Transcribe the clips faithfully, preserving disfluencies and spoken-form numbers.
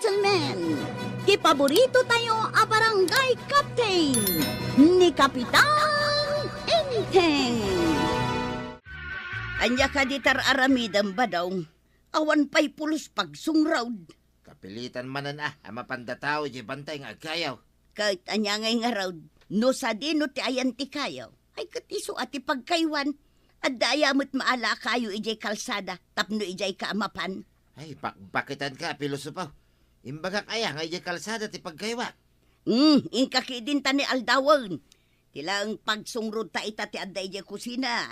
Gentlemen, ti paborito tayo a barangay captain, ni Kapitan Enteng. Ania kadi ti ar-aramidem, Badong? Awan pay pulos pagsungrod. Kapilitan manen a, a mapanda tao idiay bantay nga agkayo. Ket ania ngay ngarud, no sadino ti ayan ti kayo? Ay, ket isu a ti pagkaywan. Adda aya met maala a kayo idiay kalsada tapno idiay ka a mapan? Ay, bakbakitan ka, pilosopo. Imbagak aya nga idiay kalsada ti pagkaywak? Hmm, inka ketdin ta ni aldawen. Ti laeng pagsungrod ta ita ti adda idiay kusina.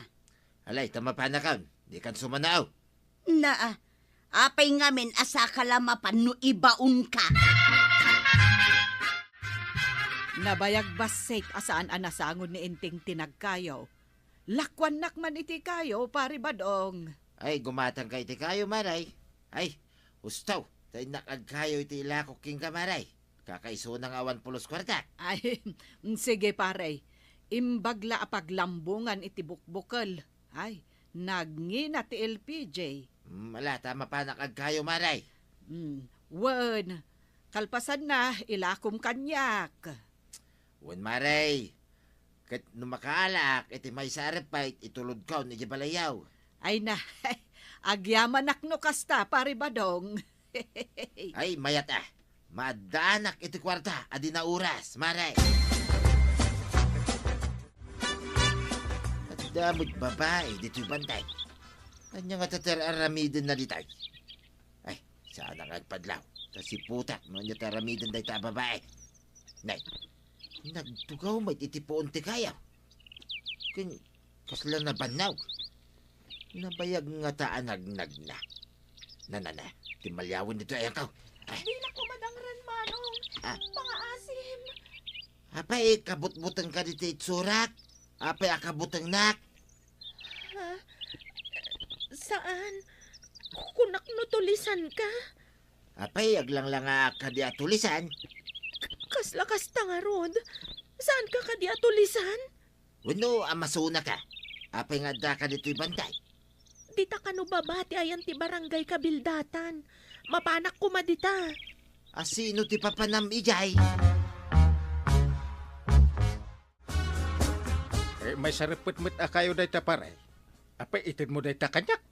Alay, ta mapanakon, dikan sumanao. Naa, apay ngamin a saka la mapan no ibaonka? Nabayag bassit a saan a nasangon ni Enteng ti nagkayo. Lakuannak man iti kayo, Pare Badong. Ay, gumatangka iti kayo, Maray. Ay, husto, ta innak agkayo iti ilakok kenka, Maray. Kakaisuna nga awan pulos kuartak. Ay, sige, pare. Imbag la a paglambongan iti bukbukel. Ay, nagngina ti L P J. Mm, ala, ta mapanak agkayo, Maray. Mm, wen, kalpasanna, ilakom kaniak. Wen, Maray. Ket no makaalaak iti maysa a repaid, itulodkon idiay balayyo. Ay na, agyamanak no kasta, Pare Badong. Ay, mayat a. Maaddaanak iti kuarta a di naoras, Maray. Adda met babai ditoy bantay. Ania nga ti ar-aramidenna ditoy? Ay, saanak nga agpadlaw. Ta siputak no ania ti aramiden dayta a babai. Nay, nagtugaw met iti puon ti kayo. Ken kasla nabannog. Nabayag ngata a nagnagna. Nanana, timmaliawen ditoy ayanko. Ay. Dina ko madangran, Manong. Ah. Pangaasim. Apay, kabutbutengka ditoy itsurak? Apay a kabutengnak? Ha? Saan? Kunak no tulisanka? Apay, aglanglangaak kadi a tulisan? K-, kasla kasta ngarud. Saanka kadi a tulisan? Wenno, amasunaka. Apay nga addaka ditoy bantay? Dita kano baba ti ayan ti barangay kabildatan. Mapanak koma dita. A sino ti papanam idiay? Eh, maysa reppet met a kayo dayta, pare. Apay, itedmo dayta kaniak?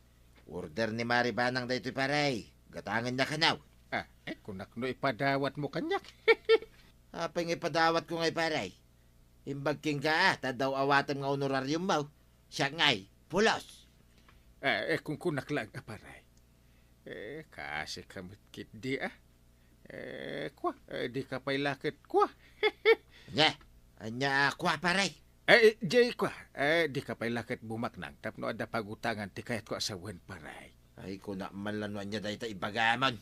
Order ni Mari Banang daytoy, pare. Gatangenna kano. Ah, eh, kunak no ipadawatmo kaniak. Apay nga ipadawatko ngay, pare? Imbag kenka, ah, ta adda awatem nga honorariummo. Siak ngay, pulos. Ah, eh, kunkunak laeng a, pare. Eh, kaasika met ketdi, ah. Eh, kua, eh, dika pay la ket kua. Ania? Ania a kua, pare? Eh, eh, jay kua, eh, dika pay la ket bumaknang tapno adda pagutangan ti kayatko a sawen, pare. Ay, kunak man la no ania dayta ibagamon.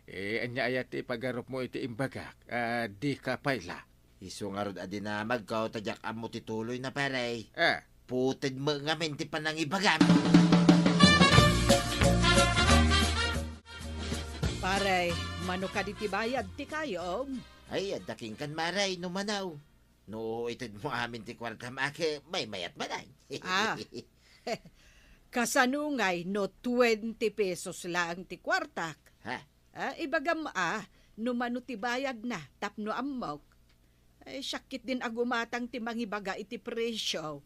Eh, ania aya ti ipagarupmo iti imbagak? Ah, dika pay la. Isu ngarud a dinamagko ta diak ammo ti tuloyna, pare. Ah. Puted met ngamin ti panangibagam. Pare, mano kadi ti bayad ti kayom? Ay, adda kenkan, Mare, no mano. No itedmo amin ti kuartam, a ket maymayat manen. Ah. Kasano ngay no twenty pesos laeng ti kuartak? Ha? Ah, ibagam a, no mano ti bayadna tapno ammok. Ay, siak ketdin a gumatang ti mangibaga iti presio.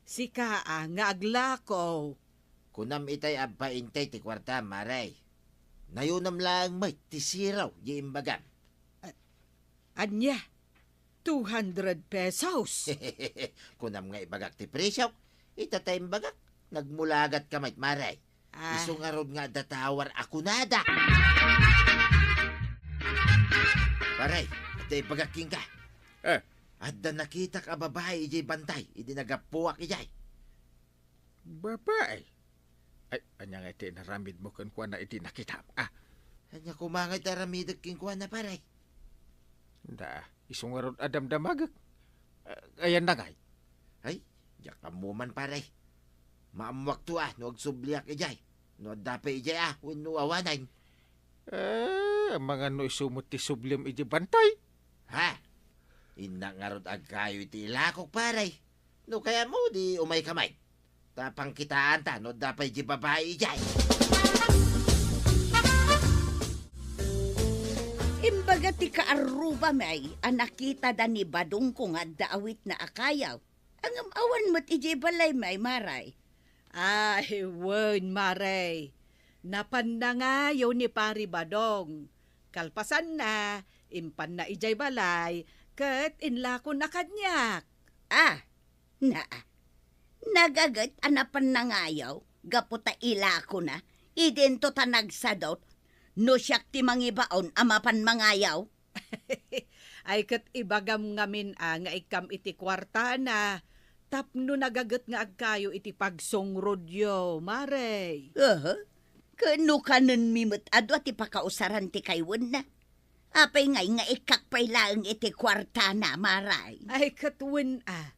Sika a nga aglako. Kunam itay a bainte ti kuartam, Mare. Nayonam laeng met ti zero diay imbagam. A-, ania? Two hundred pesos? Kunam nga ibagak ti presiok. Ita ta imbagak, nagmulagatka met, Mare. Ah. Isu ngarud nga adda tawar a kunada. Pare, adda ibagak kenka. Eh. Adda nakitak a babai idiay bantay idi naggapuak idiay. Babai? Ay, ania nga iti inaramidmo kenkuana idi nakitam, ah? Ania koma nga iti aramidek kenkuana, pare? Da, isu ngarud a damdamagek. Ah, ayanna ngay? Ay, diak ammo man, pare. Maammoakto a no agsubliak idiay. No adda pay idiay a, wenno awanen. Eh, amangan no isu met ti sublim idiay bantay? Ha? Innak ngarud agkayo iti ilakok, pare. No kayatmo, di umayka met. Ta pangkitaanta no adda pay diay babai idiay. Ti kaarrubami a nakitada ni Badongko nga adda awitna a kayo. Ngem awan met idiay balay, Maray. Ay, wen, Maray. Napan nangayo ni Pari Badong. Kalpasanna, impanna idiay balay, ket inlakona kaniak. Ah, naa. Nagaget a napan nangayo, gapu ta ilakona, idinto ta nagsadot, no siak ti mangibaon a mapan mangayo. Ay, ket ibagam ngamin a nga ikkam iti kuartana tapno nagaget nga agkayo iti pagsungrodyo, Maray. Aha. Ket no kanenmi met a dua ti pakausaran ti kaywenna, apay ngay nga ikkak pay laeng iti kuartana, Maray? Ay, ket wen a,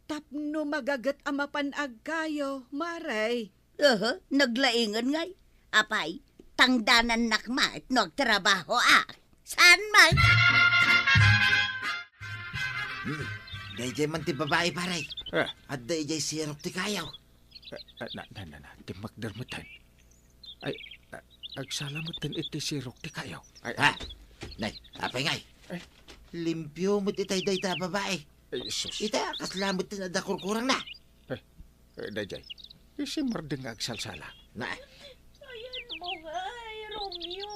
tapno magaget a mapan agkayo, Maray. Aha, naglaingan ngay. Apay, tangdanannak met no agtrabahoak. Saan man? Hmm, daydiay man ti babai, pare. Ah. Adda idiay sirok ti kayo. Ah, ah, na, na, na, na, timmakder metten. Ay, ah, agsala metten iti sirok ti kayo. Ay, Ha? Nay, apay ngay? Ay. Limpio met itay dayta a babai. Ay, sus. Ita, kasla met ti adda kurkurangna. Ay, eh, dayjay. Isimardeng nga agsalsala. Na. Ayan mo ngay, Romeo.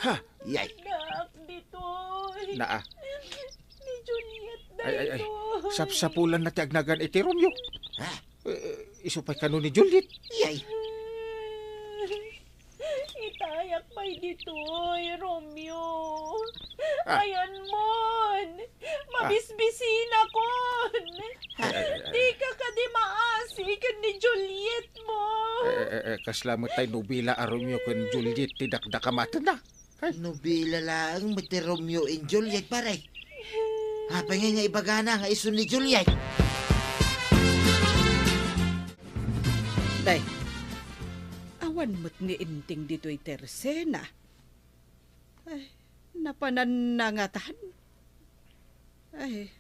Ha? Yay. Addaak ditoy. Naa. Ni Juliet Ay, ay, ay. daytoy. Sapsapulan na ti agnagan iti Romeo. Ha? Eh, eh, isu pay kano ni Juliet. Yay. Itayak pay ditoy, Romeo. Ah. Ayan mon. Ah. Mabisbisinakon. Ay, ay, ay, ay. Dika kadi maasi ken ni Juliet mo. Eh, eh, eh, kasla met tay nobela a Romeo ken Juliet ti dakdakamatenna. Ay. Nobela laeng met ti Romeo and Juliet, pare. Apay ngay nga ibagana nga isu ni Juliet? Day, awan met ni Enteng ditoy ti esena. Ay, napanannangatan. Ay,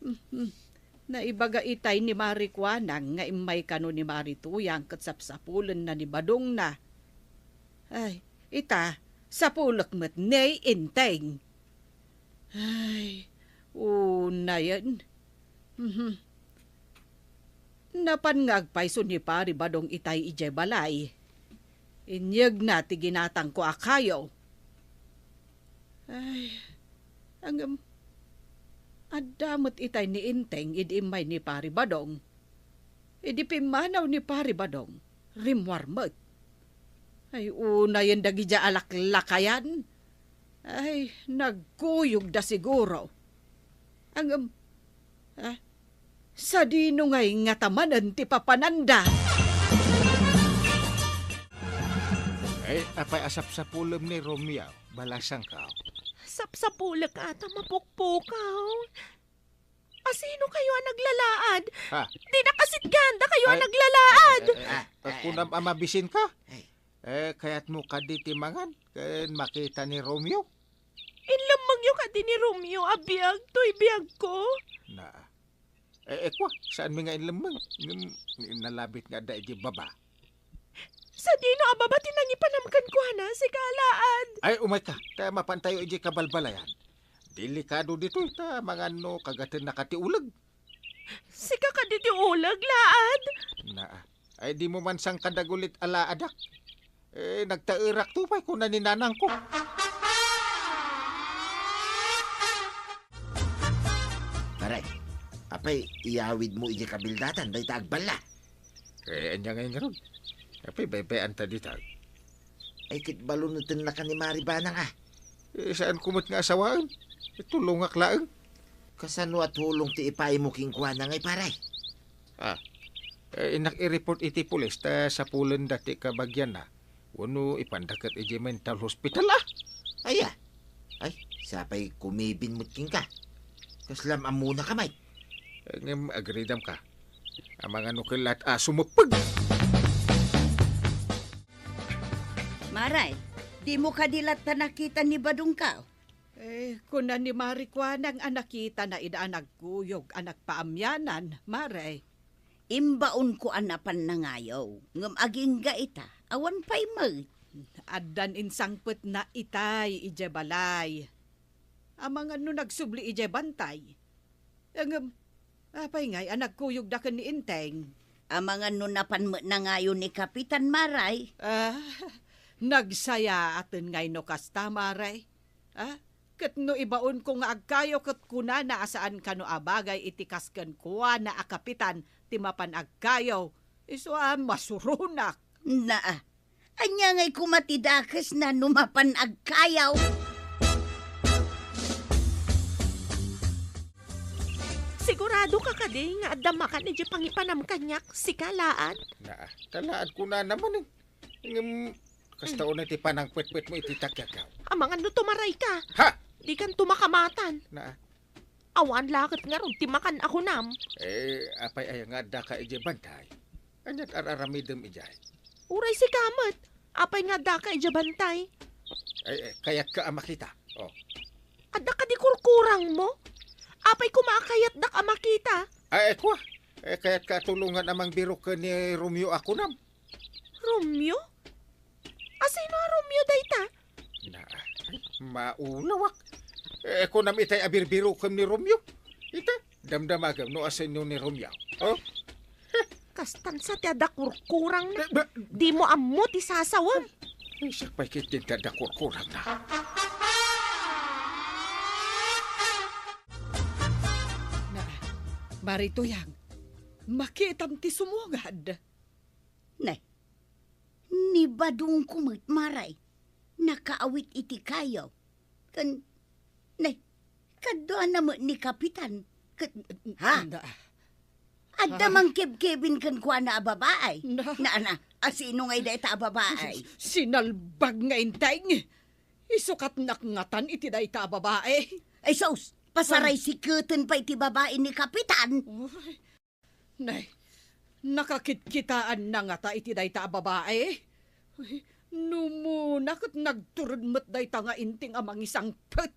mhm. Naibaga itay ni Mari Kuanang nga immay kano ni Mari Tuyang ket sapsapulenna ni Badongna. Ay, ita, sapulek met ni Enteng. Ay, unayen. Mhm. Napan nga agpayso ni Pari Badong itay idiay balay. Inyegna ti ginatangko a kayo. Ay, ngem, adda met itay ni Enteng idi immay ni Pari Badong. Idi pimmanaw ni Pari Badong, rimmuar met. Ay, unayen dagidiay a laklakayan. Ay, nagkuyogda siguro. Ngem, ah, sadino ngay ngata manen ti papananda? Ay, apay a sapsapulem ni Romeo, balasangko. Sapsapulek a ta mapukpukaw. Asino kayo a naglalaad? Ha? Dina kasitgan, dakayo a Ay, naglalaad. Eh, eh, eh, kunam a mabisinka? Ay. Eh, kayatmo kadi ti mangan ken makita ni Romeo? Inlemmengyo kadi ni Romeo a biag toy biagko? Na. Eh, eh, kwa, saanmi nga inlemmeng? Ngem, nalabit nga adda iti baba. Sadino a baba ti nangipanam kenkuana, sika a laad? Ay, umayka, ta mapantayo idiay kabalbalayan. Delikado ditoy, ta mangan no kagatennaka ti uleg. Sika kadi ti uleg, laad? Naa. Ay, dimo man sangkadagulit a laadak. Eh, nagtaerakto pay, kuna ni nanangko. Pare, apay, iyawidmo idiay kabildatan, dayta agballa. Eh, ania ngay ngarud? Apay, baybay-anta dita. Ay, ket balunetennaka ni Mari Banang, a. Eh, saanko met nga asawaen. Eh, tulongak laeng. Kasano a tulong ti ipaaymo kenkuana ngay, pare? Ah, eh, innak i-report iti pulis ta sapulenda ti kabagianna. Wenno ipanda ket idiay mental hospital, a. Aya? Ay, sapay kumibin met kenka. Kaslam ammona ka, Mike. Eh, ngem agridam ka. Amangan no kellat a sumekpeg. Maray, dimo kadi latta nakita ni Badongko? Eh, kuna ni Mari Kuanang a nakitana ida a nagkuyog a nagpaamyanan, Maray. Imbaonko a napan nangayo, ngem agingga ita, awan pay met. Addan insangpetna itay idiay balay. Amangan no nagsubli idiay bantay. Ngem, apay ngay a nagkuyogda ken ni Enteng? Amangan no napan met nangayo ni Kapitan, Maray? Ah, nagsayaaten ngay no kasta, Maray. Ah, ket no ibaonko nga agkayo ket kunana a saan kano a bagay iti kas kenkuana a kapitan ti mapan agkayo, isu a masuronak. Naa, ania ngay koma ti dakesna no mapan agkayo? Sigurado ka kadi nga adda makan idiay pangipanam kaniak, sika laad? Naa, ta laad kunana manen. Ngem, kasta unay ti panangpetpetmo iti takyagyaw. Amangan no tumaray ka. Ha? Dikanto makamatan. Naa. Awan la ket ngarud ti makan a kunam. Eh, apay aya nga addaka idiay bantay? Ania't ar-aramidem idiay? Uray sika met. Apay nga addaka idiay bantay? Eh, eh, kayatka a makita. Oh. Adda kadi kurkurangmo? Apay koma a kayatdak a makita? Ay, ay, kua. Eh, kayatka a tulongan a mangbirok ken ni Romeo a kunam. Romeo? Asino a Romeo dayta? Na, maulawak. Eh, kunam itay a birbirokem ni Romeo. Ita, damdamagem no asino ni Romeo. Oh? Kastan sa ti adda kurkurang na. Eh, ba- Di mo ammo ti sasawem. Ay, siak pay ket din ti adda kurkurang na. Na, Mari Tuyang, makitam ti sumugad. Ne, ni badongko met, Maray, nakaawit iti kayo. Ken, ne, kaduana met ni Kapitan. Ket, ha? Na, Adda ha? Mangkebkebin kenkuana a babae. Na. Na, na, asino ngay dayta a babae? Sinalbag nga Enteng. Isukatnak ngatan iti dayta a babae. Ay, sus, pasaray siketen pay ti babae ni Kapitan. Uy. Nay, nakakitkitaanna ngata iti dayta a babae? Ay, numuna ket nagtured met dayta nga Enteng a mangisangpet.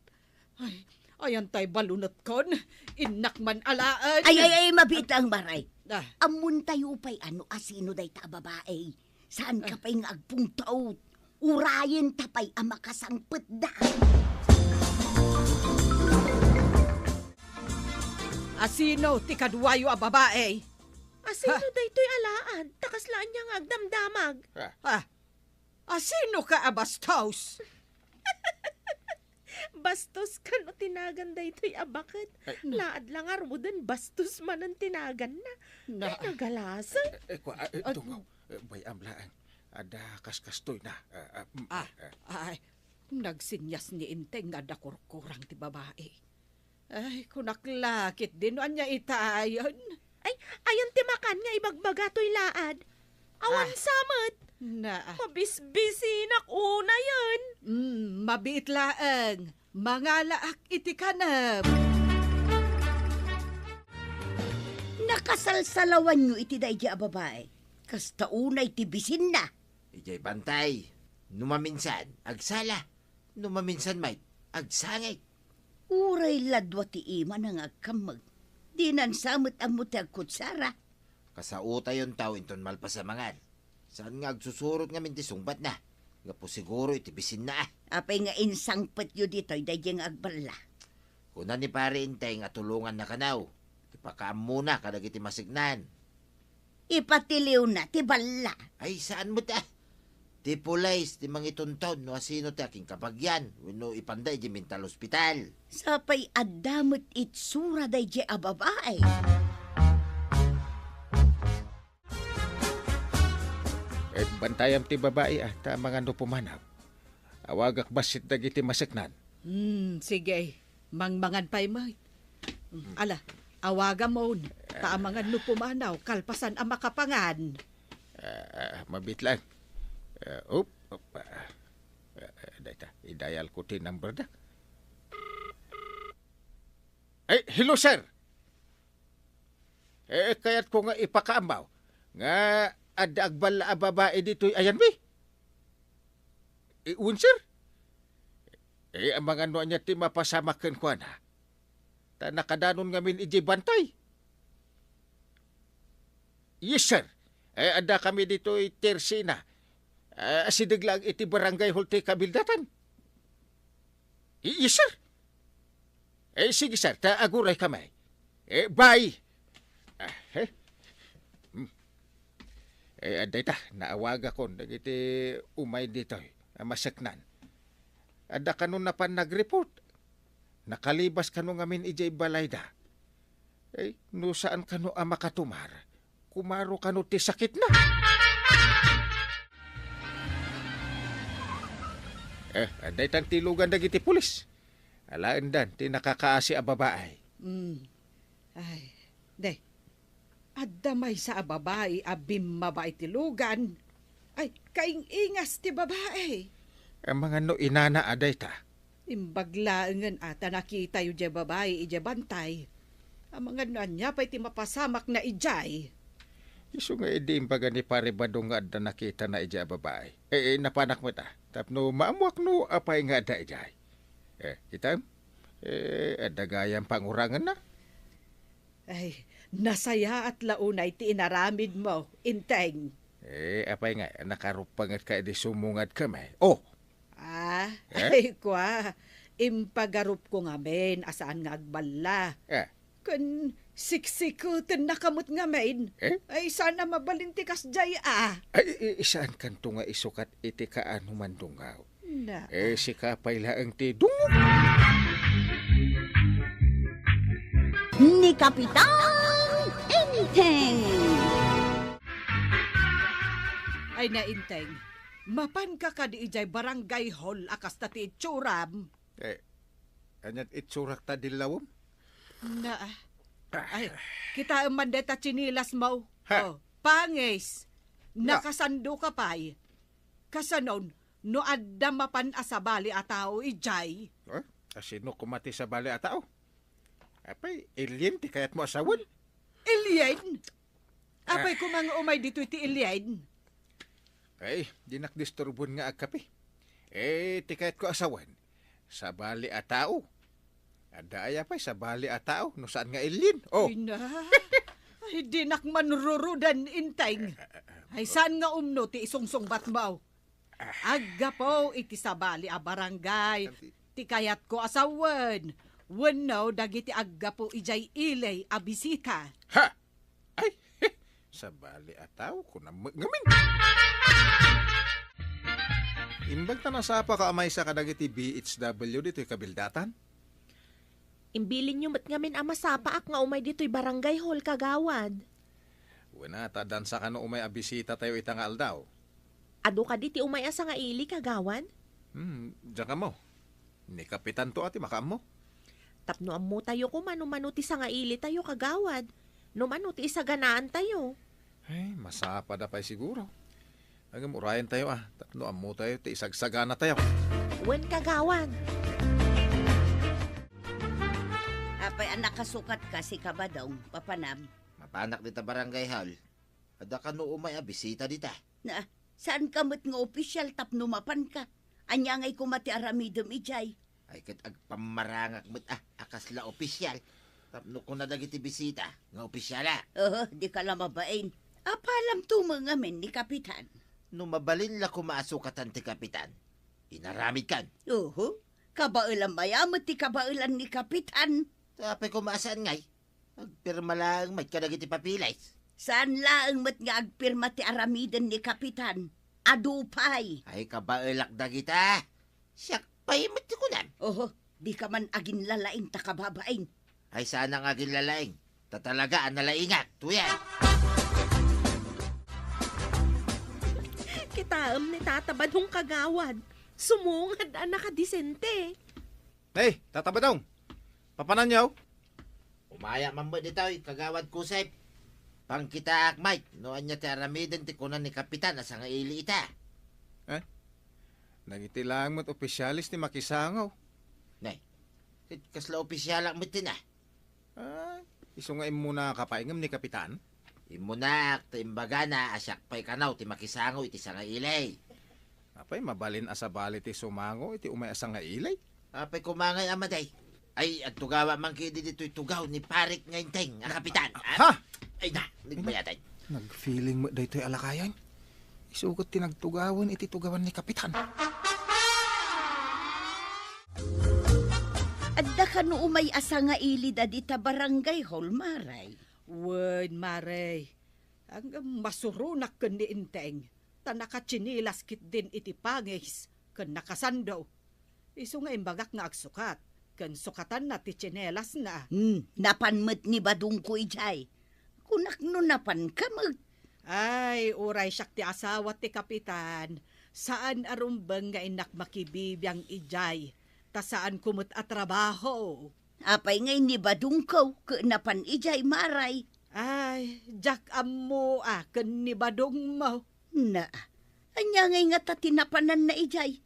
Ay, ayan tay balunetkon, innak man alaen. Ay, ay, ay, mabiit laeng, Maray. Ah. Ammontayo pay a no asino dayta a babae. Saan ka pay nga agpungtot? Urayen ta pay a makasangpetda. Asino ti kaduayo a babae? Asino daytoy a laad? Ta kasla ania nga agdamdamag? Ah. Ah. Asino ka a bastos? Bastos kano ti nagan daytoy a baket? Ay. Laad la ngaruden, bastos manen ti naganna. Na. Ay, nagalasang. Eh, eh, kua, eh, eh, tungaw. Eh, bay-am laeng. Adda kaskastoy na. Ah, ah, mm, ah, eh, eh. Ay, nagsinyas ni Enteng nga adda kurkurang ti babae. Ay, kunak la ketdi no ania itayon. Ay, ayan ti makan nga ibagbaga toy laad. Awan sa met. Na. Mabisbisinak unayen. Mm, mabiit laeng. Mangalaak iti kanem. Nakasalsalawanyo iti daydi a babae. Kasta unay ti bisinna. Idiay bantay. No maminsan, agsala. No maminsan met, agsangit. Uray la dua ti imana nga agkammeg. Dinan sa met ammo ti agkutsara. Kasaotayon taw inton malpas a mangan. Saan nga agsusurot ngamin ti sungbatna? Gapu siguro iti bisinna, ah. Apay nga insangpetyo ditoy daydi nga agballa? Kuna ni Pare Enteng a tulonganna kano. Ipakaammona kadagiti maseknan. Ipatiliwna ti balla. Ay, saan met, ah. Ti pulis ti mangitunton no asino ti akinkabagyan wenno ipanda idiay mental hospital. Sapay adda met itsura daydi a babae. Eh, bantayam ti babae, ah, ta amangan no pumanaw. Awagak bassit dagiti maseknan. Hmm, sige. Mangmangan pay met. Hmm, ala, awagamon. Ta amangan no pumanaw, kalpasan a makapangan. Ah, ah, mabiit lang. Ah, op, op, ah, ah, dayta, idayal ko ti number da. Ay, hello, sir. Eh, kayatko nga ipakaammo nga adda agballa a babae ditoy ayanmi. Eh, wen, sir. Eh, amangan no ania ti mapasamak kenkuana. Ta nakadanon ngamin idiay bantay. Yes, sir. Eh, adda kami ditoy Tersina. Ah, asideg laeng iti barangay hall ti kabildatan. Y-, yes, sir. Eh, sige, sir, ta aguray kami. Eh, bye! Ah, eh? Hmm. Eh, adda ita, naawagakon dagiti umay ditoy a maseknan. Adda kano napan nag-report? Nakalibas kano ngamin idiay balayda? Eh, no saan kano a makatumar, kumaro kano ti sakitna. Eh, adda itan tilugan dagiti pulis. Alaendan ti nakakaasi a babae. Mm. Ay, de. Adda maysa a babae a bimmaba iti lugan. Ay, kaing-ingas ti babae. Amangan no inana a dayta. Imbag laengen a ta nakitayo diay babae idiay bantay. Amangan no ania pay ti mapasamakna idiay. Isu nga idi imbaga ni Pare Badong nga adda nakitana idiay a babae. Eh, eh, napanak met a. Tapno maammuak no apay nga adda idiay. Eh, kitam? Eh, adda gayam pangurangenna? Ay, nasayaat la unay ti inaramidmo, Inteng. Eh, apay nga, nakarupangetka idi sumungad kami? Oh! Ah, Eh? Ay, kua, impagarupko ngamin a saan nga agballa. Eh? Ken siksiketennaka met ngamin. Eh? Ay, saan a mabalin ti kasdiay a. Ay, i-, i-, saan kanto nga isukat iti kaano mandungaw? Na. Eh, sika pay laeng ti dungog. Ni Kapitan Enteng. Ay, Nainteng, mapanka kadi idiay barangay hall a kasta ti itsuram? Eh, aniat itsurak ta dillawem? Na, ah. Ay, kitaem man deta tsinilasmo. Ha? Oh, pangis. Ya. Nakasandoka pay. Kasanon, no adda mapan a sabali a tao idiay? Eh? A sino koma ti sabali a tao? Apay, alien ti kayatmo a sawen? Alien? Apay Ah. koma nga umay ditoy ti alien? Ay, dinak disturbuan nga agkape. Eh, ti kayatko a sawen, sabali a tao. Adda aya pay sabali a tao, no saan nga alien? Oh. Ay na. Ay, dinak manrurudan, Inteng. Ay, saan nga umno ti isungsungbatmo? Ah. Aggapu iti sabali a barangay, Anti- ti kayatko a sawen, wenno dagiti aggapu idiay ili a bisita. Ha! Ay, sabali a tao, kunam met ngamin. Imbag ta nasapaka a maysa kadagiti B H W ditoy kabildatan? Imbilinyo met ngamin a masapaak nga umay ditoy barangay hall, kagawad. Wen a, ta dansa kano umay a bisita tayo ita nga aldaw. Adu kadi ti umay a sangaili, kagawad? Hmm, diak ammo. Ni Kapitan to a ti makaammo. Tapno ammo tayo koma no mano ti sangaili tayo, kagawad. No mano ti isaganaan tayo. Ay, masapad a pay siguro. Ngem urayen tayo a, tapno ammo tayo ti isagsagana tayo. Wen, kagawad. Apay a nakasukat ka, Sika Badong, papanam? Mapanak dita barangay hall. Adda kano umay a bisita dita? Na, saan ka met nga opisyal tapno mapan ka? Ania ngay koma ti aramidem idiay? Ay, ket agpammarangak met a, a kasla opisyal. Tapno kuna dagiti bisita nga opisyala. Oho, di ka la mabain. Apalam tumo ngamin ni Kapitan. No mabalin la koma a sukatan ti Kapitan, inaramid kan. Oho, kabaelam aya met ti kabaelan ni Kapitan. Apay koma a saan ngay? Agpirma laeng met kadagiti papeles. Saan laeng met nga agpirma ti aramiden ni Kapitan. Adu pay. Ay, kabaelak dagita. Siak pay met ti kunam. Oho, di ka man aginlalaing ta kababain. Ay, saan nga aginlalaing. Ta talaga a nalaingak. Tuyan. Kitaem ni Tata Badong, kagawad. Sumungad a nakadisente. Hey, Tata Badong! Papananyo? Umaya man met ditoy, Kagawad Kusep. Pangkitaak met no ania ti aramiden ti kuna ni Kapitan a sangaili ita. Eh? Dagiti laeng met opisyales ti makisango. Nay, ket kasla opisyalak met ti na? Ay, isu nga immunaka pay ngem ni Kapitan? Immunak ta imbagana a siak pay kano ti makisango iti sangaili. Apay, mabalin a sabali ti sumango iti umay a sangaili? Apay, kumangay a maday. Ay, agtugawak man kadi ditoy tugaw ni Parik nga Inteng a Kapitan. Ha? Ay na, nagbayatan. Nag-feeling met daytoy a lakayen. Isu ket ti nagtugawen iti tugawan ni Kapitan. Adda kano umay a sangaili dita barangay hall, Mare? Wen, Mare. Ngem masuronak ken ni Enteng, ta nakatsinilas ketdin iti pangis ken nakasando. Isu nga imbagak nga agsukat, ken sukatanna ti tsinelasna. Hmm, napan met ni Badongko idiay. Kunak no napanka met. Ay, uray siak ti asawa ti kapitan, saan a rumbeng nga innak makibibiang idiay, ta saanko met a trabaho. Apay ngay ni Badongko ket napan idiay, Mare? Ay, diak ammo a ken ni Badongmo. Na, ania ngay ngata ti napananna idiay?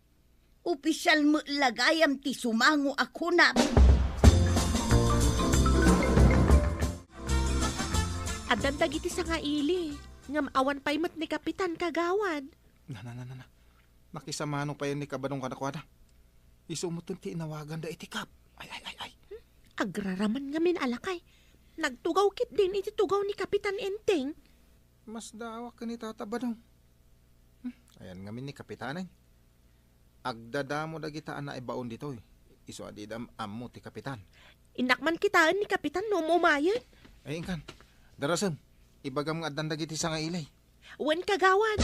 Opisial met la gayam ti sumango a kunam. Addan dagiti sangaili, ngem awan pay met ni Kapitan, Kagawad. Na, na, na, na, na. Makisamano pay ni Kabadong kadakuada. Isu metten ti inawaganda iti Kap. Ay, ay, ay, ay. Hmm? Agraraman ngamin a lakay. Nagtugaw ketdin iti tugaw ni Kapitan Enteng. Masdaawak ken ni Tata Badong. Hmm, ayan ngamin ni Kapitanen. Agdadamo dagita a naibaon ditoy. Isu a dida am-, ammo ti Kapitan. Innak man kitaen ni Kapitan no umumayen. Ay, inkan. Darasem, ibagam nga addan dagiti sangaili. Wen, Kagawad.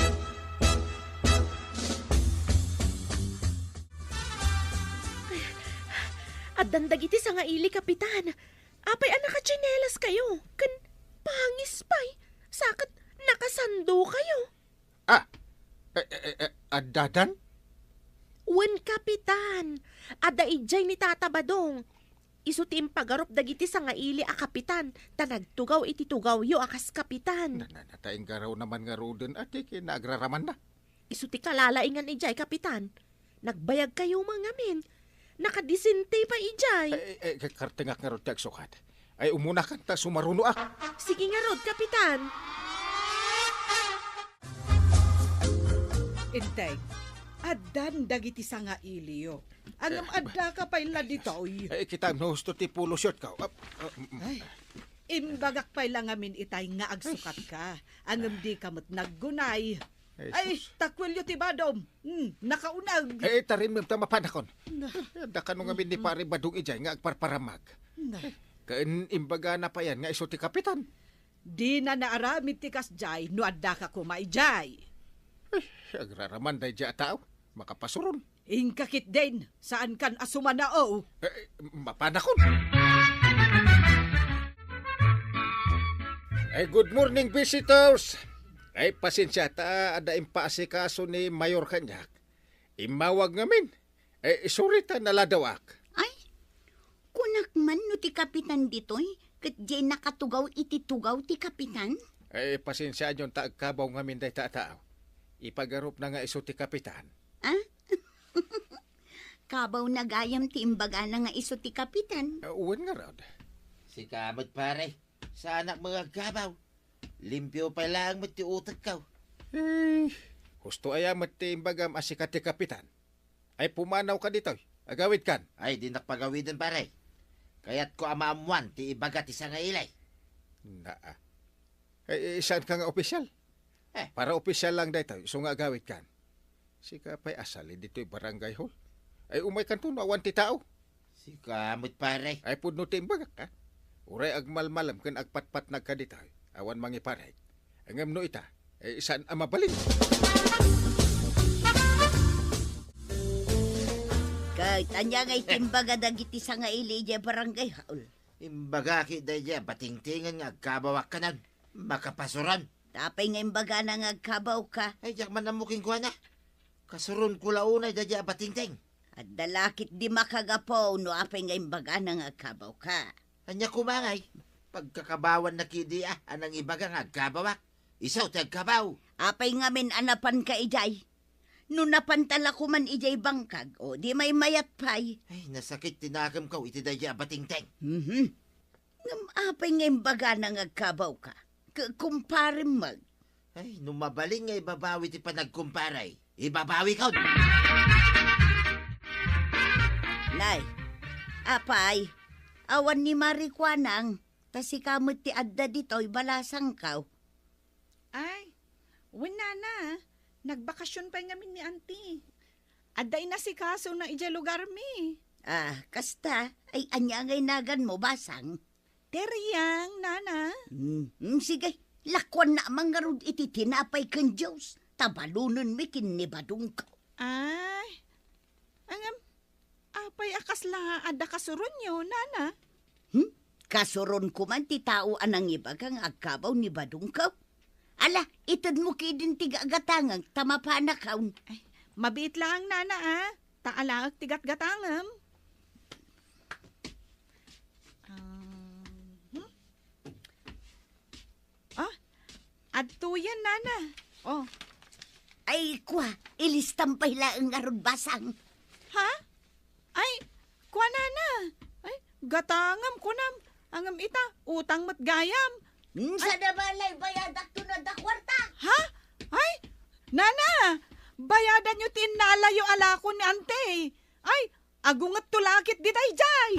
Addan dagiti sangaili, Kapitan. Apay a nakatsinelas kayo? Ken pangis pay. Sa ket nakasando kayo. Ah! Eh, eh, eh, eh, addadan? Wen, Kapitan. Adda idiay ni Tata Badong. Isu ti impagarup dagiti sangaili a kapitan, ta nagtugaw iti tugawyo a kas kapitan. Na, na, na, ta inggaraw naman ngaruden a ti kinagraramanna. Isu ti kalalaingan idiay, Kapitan. Nagbayag kayo man ngamin. Nakadisente pay idiay. Eh, eh, eh, kartengak ngarud ti agsukat. Ay, umunakan ta sumarunoak. Sige ngarud, Kapitan. Enteng, addan dagiti sangailiyo. Ngem eh, addaka pay la ditoy. Eh, kitam no husto ti polo short ka. Ah, ah, mm. Ay, imbagak pay la ngamin itay nga agsukatka. Ngem dika met naggunay. Ay, ay, sus. Takwelyo ti badom. Hmm, nakauneg. Eh, tarimem ta mapanakon. Na. Adda kano ngamin ni Pare Badong idiay nga agparparamag. Na. Ken imbagana payan nga isu ti kapitan. Dina naaramid ti kasdiay no addaka koma idiay. Eh, agraraman daydiay a tao. Makapasuron. Inka ketdin, saankan a sumanao. Eh, mapanakon. Eh, good morning, visitors. Ay, pasensia ta adda impaasikaso ni Mayor kaniak. Immawag ngamin. Eh, sorry ta naladawak. Ay, kunak man no ti kapitan ditoy, ket diay nakatugaw iti tugaw ti kapitan? Eh, pasensiayon ta agkabaw ngamin dayta a tao. Ipagarupna nga isu ti kapitan. Ah? Kabawna gayam ti imbagana nga isu ti kapitan? Eh, wen ngarud. Sika met, pare. Saanak met nga agkabaw. Limpio pay laeng met ti utekko. Eh, husto aya met ti imbagam a sika ti kapitan? Ay, pumanawka ditoy. Agawidkan. Ay, dinak pagawiden, pare. Kayatko a maammoan ti ibaga ti sangaili. Naa. Ay, eh, saanka nga opisyal? Eh. Para opisyal lang daytoy, isu nga agawidkan. Sika pay a sali ditoy barangay hall. Ay, umaykanto no awan ti tao. Sika met, pare. Ay, pudno ti imbagak, ha? Uray agmalmalem ken agpatpatnagka ditoy, awan mangiparit. Ngem no ita, eh, saan a mabalin? Ket ania ngay ti imbaga dagiti sangaili idiay barangay hall? Imbagak daydiay a batingtingen nga agkabawak kanan. Makapasuron. Apay nga imbagana nga agkabawka? Ay, diak man ammo kenkuana. Kasuronko la unay daydiay a batingting. Adda la ketdi makagapu no apay nga imbagana nga agkabawka. Ania koma ngay? Pagkakabawanna ketdi a, a nangibaga nga agkabawak. Isu ti agkabaw. Apay ngamin a napanka idiay? No napanta la koman idiay bangkag, o di maymayat pay. Ay, nasakit ti nakemko iti daydiay a batingting. Mhm. Ngem apay nga imbagana nga agkabawka? K-, kumparem met. Ay, no mabalin nga ibabawi ti panagkumpare, ibabawikon. Nay, apay, awan ni Mari Kuanang, ta sika met ti adda ditoy balasangko. Ay, wen, nana, nagbakasyon pay ngamin ni Auntie. Adda inasikasona idiay lugarmi. Ah, kasta, ay ania ngay naganmo, Basang? Teriang, Nana. Hmm, hmm, sige, lakuanna man ngarud iti tinapay ken juice, ta balonenmi ken ni Badongko. Ay, ngem, apay a kasla adda kasuronyo, Nana? Hmm? Kasuronko man ti tao a nangibaga nga agkabaw ni Badongko? Ala, itedmo kadin ti gagatangek ta mapanakon. Ay, mabiit laeng, Nana, a. Ta alaek ti gatgatangem. Ah, hmm? Ah, adtoyen, Nana. Oh. Ay, kua, ilistam pay laeng ngarud, Basang. Ha? Ay, kua, Nana. Ay, gatangem, kunam. Ngem ita, utang met gayam. Hmm, ay. Sada balay, bayadakto no adda kuarta. Ha? Ay, Nana, bayadanyo ti innalayo a lako ni Ante. Ay, agungetto la ket daydiay.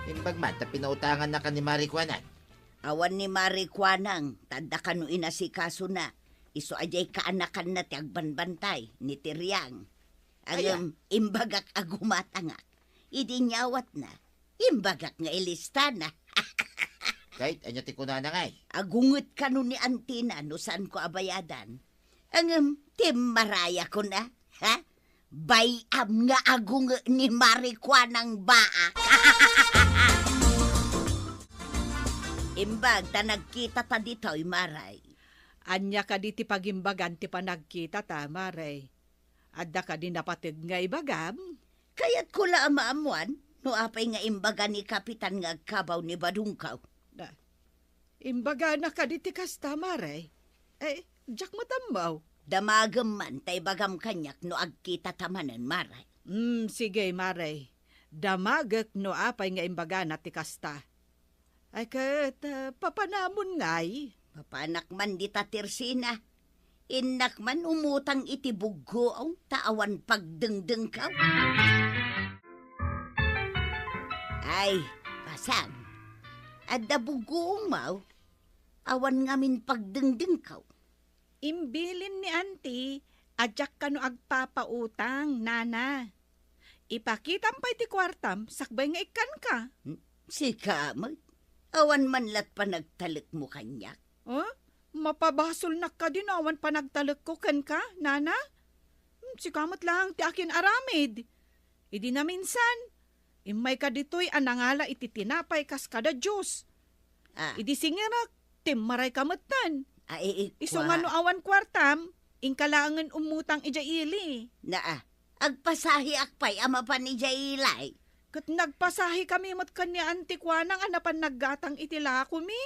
Imbag man ta pinautangannaka ni Mari Kuanang. Awan ni Mari Kuanang, ta adda kano inasikasona. Isu a diay kaanakanna ti agbanbantay ni Teriang. Aya? Ngem, imbagak a gumatangak. Idi inyawatna, imbagak nga ilistana. Ket ania ti kunana ngay? Agunget kano ni Antina no saanko a bayadan. Ngem, timmarayakon a, ha? Bay-am nga agunget ni Mari Kuanang baak. Imbag ta nagkitata ditoy, Mare. Ania kadi ti pagimbagan ti panagkitata, Mare? Adda kadi napateg nga ibagam? Kayatko la a maammoan no apay nga imbaga ni Kapitan nga agkabaw ni Badongko. Na, imbagana kadi ti kasta, Mare? Eh, diak met ammo. Damagem man ta ibagam kaniak no agkitata manen, Mare. Hmm, sige, Mare. Damagek no apay nga imbagana ti kasta. Ay ket, ah, papanamon ngay? Mapanak man dita tersina. Innak man umutang iti buggoong ta awan pagdengdengko. Ay, Basang, adda buggoongmo? Awan ngamin pagdengdengko. Imbilin ni Auntie a diak kano agpapautang, Nana. Ipakitam pay ti kuartam sakbay nga ikkanka. Hmm, sika met. Awan man lat panagtalekmo kaniak. Oh? Mapabasolnak kadi no awan panagtalekko kenka, Nana? Hmm, sika met laeng ti akin-aramid. Idi naminsan, immayka ditoy a nangala iti tinapay kas kada Dios. Ah. Idi singirak, timmarayka metten. Ah, eh, eh, isu nga kua- no awan kuartam, inka laengen ummutang idiay ili. Naa, agpasahiak pay a mapan idiay ili. Ket nagpasahikami met ken ni Auntie Kuanang a napan naggatang iti lakomi.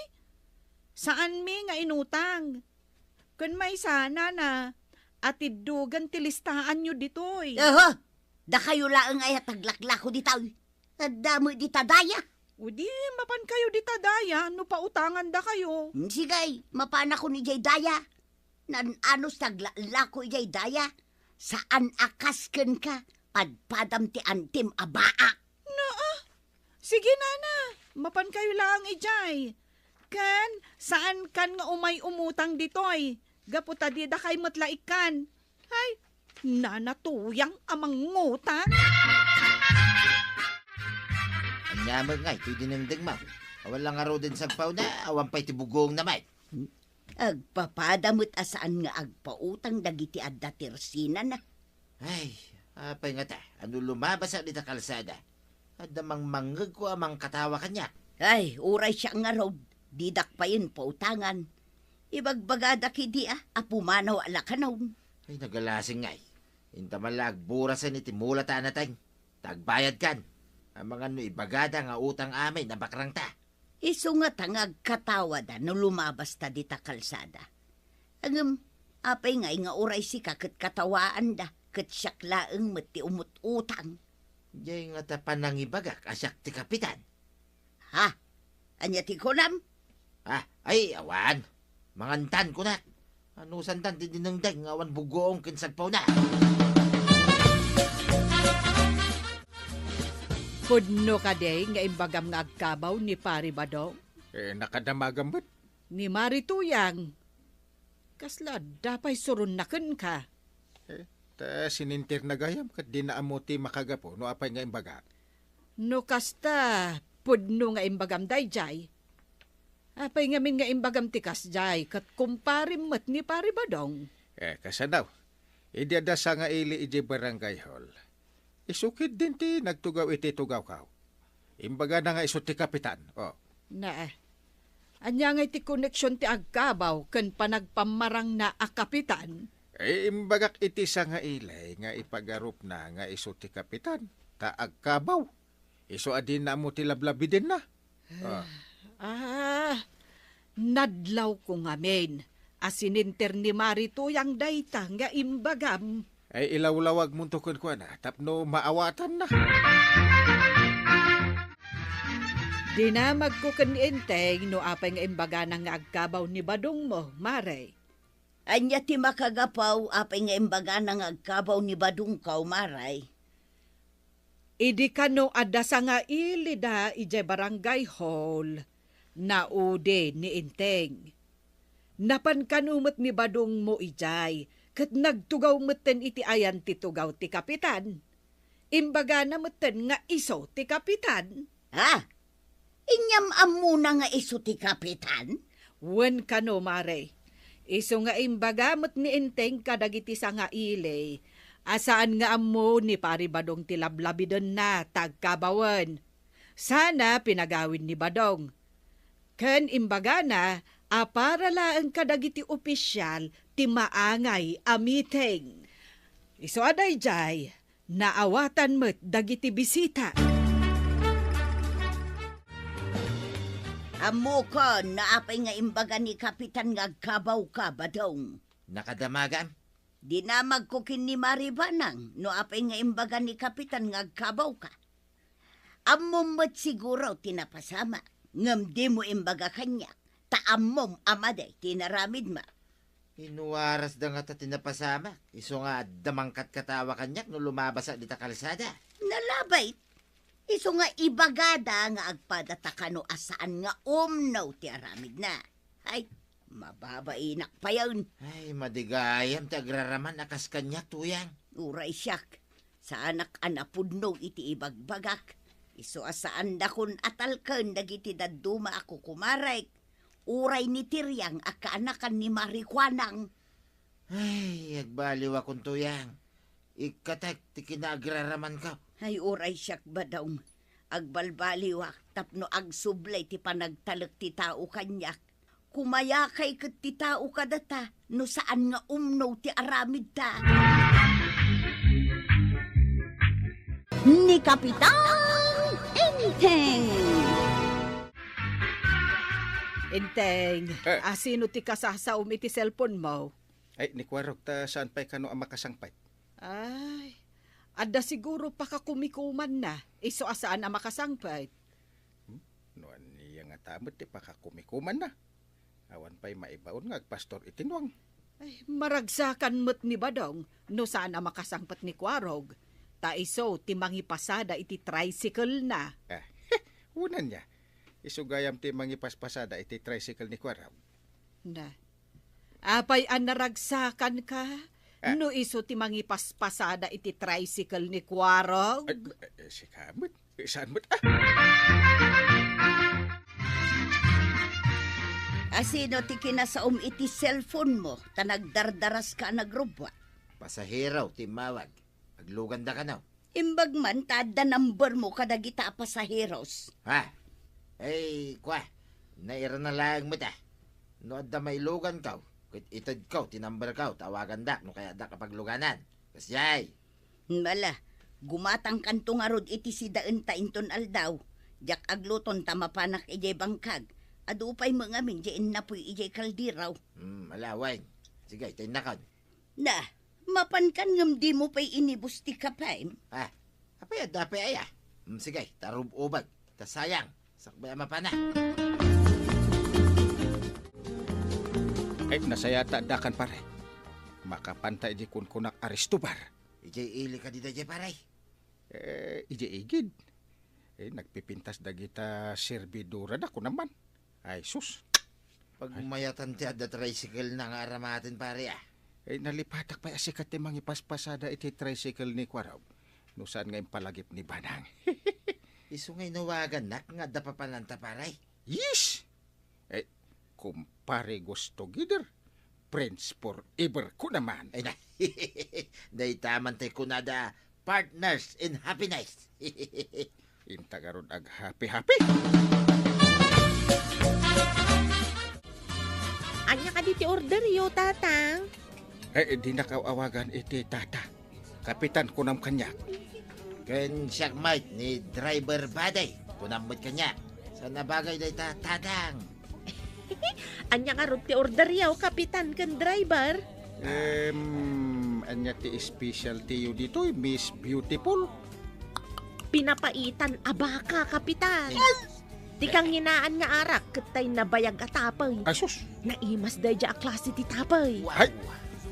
Saanmi nga inutang. Ken maysa, Nana, atiddogen ti listaanyo ditoy. Aha! Dakayo laeng aya ti aglaklako ditoy. Adda met dita daya. O di, mapankayo dita daya no pautangandakayo. Hmm, sige, mapanakon idiay daya. Naan-anos ti aglaklako idiay daya. Saan a kas kenka, padpadam ti antim a baak. Naa, sige, Nana, mapankayo laeng idiay. Ken, saankan nga umay umutang ditoy, gapu ta didakay met la ikkan. Ay, Nana Tuyang a mangutang. Ania met ngay ti dinengdengmo? Awan la ngaruden sagpauna, awan pay ti buggoongna met. Agpapada met a saan nga agpautang dagiti adda tersinana. Ay, apay ngata, ano lumabas a dita kalsada? Adda mangmangngegko a mangkatawa kaniak. Ay, uray siak ngarud, didak payen pautangan. Ibagbagadak idi a, a pumanaw a la kanon. Ay, nagalasing ngay. Inta man la agburasen iti mula ta anateng. Ta agbayadkan. Amangan no ibagada nga utang amin a bakrangta. Isu ngata nga agkatawada no lumabasta dita kalsada. Ngem, apay ngay nga uray sika ket katawaanda, ket siak laeng met ti umut-utang? Diay ngata panangibagak a siak ti kapitan. Ha? Ania ti kunam? Ah, ay, awan. Mangantan, kunak. Anusantan ti dinengdeng nga awan buggoong ken sagpawna. Pudno kadi nga imbagam nga agkabaw ni Pari Badong? Eh, nakadamagam met. Ni Mari Tuyang. Kasla adda pay suronna kenka? Eh, Ta sininterna gayam ket dina ammo ti makagapu no apay nga imbagak. No kasta, pudno nga imbagam daydiay. Apay ngamin nga imbagam ti kasdiay, ket kumparem met ni Pari Badong? Eh, kasano? Idi adda sangaili idiay barangay hall, isu ketdin ti nagtugaw iti tugawkaw. Imbagana nga isu ti kapitan. Oh. Na, ania ngay ti koneksion ti agkabaw ken panagpammarangna a kapitan? Eh, imbagak iti sangaili nga ipagarupna nga isu ti kapitan, ta agkabaw. Isu a dina ammo ti lablabidenna. Ah. Ah, nadlawko ngamin a sininter ni Mari Tuyang dayta nga imbagam. Ay, ilawlawagmonto kenkuana tapno maawatanna. Dinamagko ken ni Enteng no apay nga imbagana nga agkabaw ni badongmo, Mare. Ania ti makagapu apay nga imbagana nga agkabaw ni badongko, Mare? Idi kano adda sangailida idiay barangay hall, naudi ni Enteng. Napan kano met ni badongmo idiay, ket nagtugaw metten iti ayan ti tugaw ti kapitan. Imbagana metten nga isu ti kapitan. Ha? Inyam ammona nga isu ti kapitan? Wen kano, Mare. Isu nga imbaga met ni Enteng kadagiti sangaili a saan nga ammo ni Pari Badong ti lablabidenna ta agkabawen. Sana pinagawid ni Badong. Ken imbagana a para laeng kadagiti opisial ti maangay a meeting. Isu a daydiay, naawatan met dagiti bisita. Ammokon no apay nga imbaga ni Kapitan nga agkabawka, Badong. Nakadamagam? Dinamagko ken ni Mari Banang no apay nga imbaga ni Kapitan nga agkabawka. Ammom met siguro ti napasamak, ngem dimo imbaga kaniak, ta ammom a madi ti inaramidmo. Inuarasda ngata ti napasamak, isu nga adda mangkatkatawa kaniak no lumabasak dita kalsada. Nalabit, isu nga ibagada nga agpadata kano a saan nga umno ti aramidna. Ay, mababainak payen. Ay, madi gayam ti agraraman a kas kaniak, Tuyang. Uray siak, saanak a napudno iti ibagbagak. Isu a saandakon a talken dagiti dadduma a kukumarek, uray ni Tiriang a kaanakan ni Mari Kuanang. Ay, agbaliwakon, Tuyang. Ikkatek ti kinaagraramanko. Ay, uray siak, Badong. Agbalbaliwak tapno agsubli ti panagtalek ti tao kaniak. Kumayakay ket ti tao kadata no saan nga umno ti aramidta. Ni Kapitan Enteng. Enteng, eh, asino ti kasasaom iti cellphone mo? Ay, ni Kuarog, ta saan pay kano a makasangpet? Ay, adda siguro pakakumikumanna, isu a saan a makasangpet. Hmm? No ania ngata met ti pakakumikumanna? Awan pay maibaon nga agpastor iti nuang. Ay, maragsakan met ni Badong no saan a makasangpet ni Kuarog, ta isu ti mangipasada iti tricycle-na. Ah, wen ania, isu gayam ti mangipaspasada iti tricycle ni Kuarog. Na, apay a naragsakanka? Ah. No isu ti mangipaspasada iti tricycle ni Kuarog? Ay, eh, sika met. Eh, saan met? Ah! Asino ti kinasaom iti cellphone mo ta nagdardaraska a nagrubbuak? Pasahero ti immawag. Agluganda kano. Imbag man ta adda number mo kadagita a pasaheros. Ha? Ay, kua, nairana laeng met, ah. No adda mailuganko, ket itedko ti numberko, ta awagandak no kayatdak a pagluganan. Kasdiay. Ala, gumatangkanto ngarud iti sidaenta inton aldaw. Diak agluton ta mapanak idiay bangkag. Adu pay met ngamin diay innapoy idiay kaldero. Hmm, ala, wen. Sige, ta innakon. Na, mapankan ngem dimo pay inibus ti kapem? Ah, apay adda pay aya? Hmm, sige, ta rub-ubag. Ta sayang, sakbay a mapana. Ay, nasaya ta addakan, pare. Makapanta idiay kunkunak a restobar. Idiay ili kadi daydiay, pare? Eh, idiay igid. Eh, nagpipintas dagita serbidorada, kunam man. Ay, sus. Pagmayatan ti adda tricycle-na nga aramaten, pare, ah. Eh, nalipatak pay a sika ti mangipaspasada iti tricycle ni Kuarog. No saan nga impalagip ni Banang. Isu nga inawagannak nga adda papananta, pare. Yes! Eh, kumpare, gusto gider. Friends forever ko naman. Ay na. Dayta man tay kunada, partners in happiness. Inta garud ag happy-happy. Ania kadi ti orderyo, Tatang? Eh, dinnak aw-awagan iti Tata. Kapitan, kunam kaniak. Ken siak met ni driver body, kunam met kaniak. Saan a bagay dayta, Tatang? Ania ngarud ti orderyo, Kapitan ken driver? Em, ania ti specialty yo ditoy, Miss Beautiful? Pinapaitan a baka, Kapitan. Ay! Ti kanginaan nga arak ket tay nabayag a tapay. Asus! Naimas daydiay a klase ti tapay. Ay!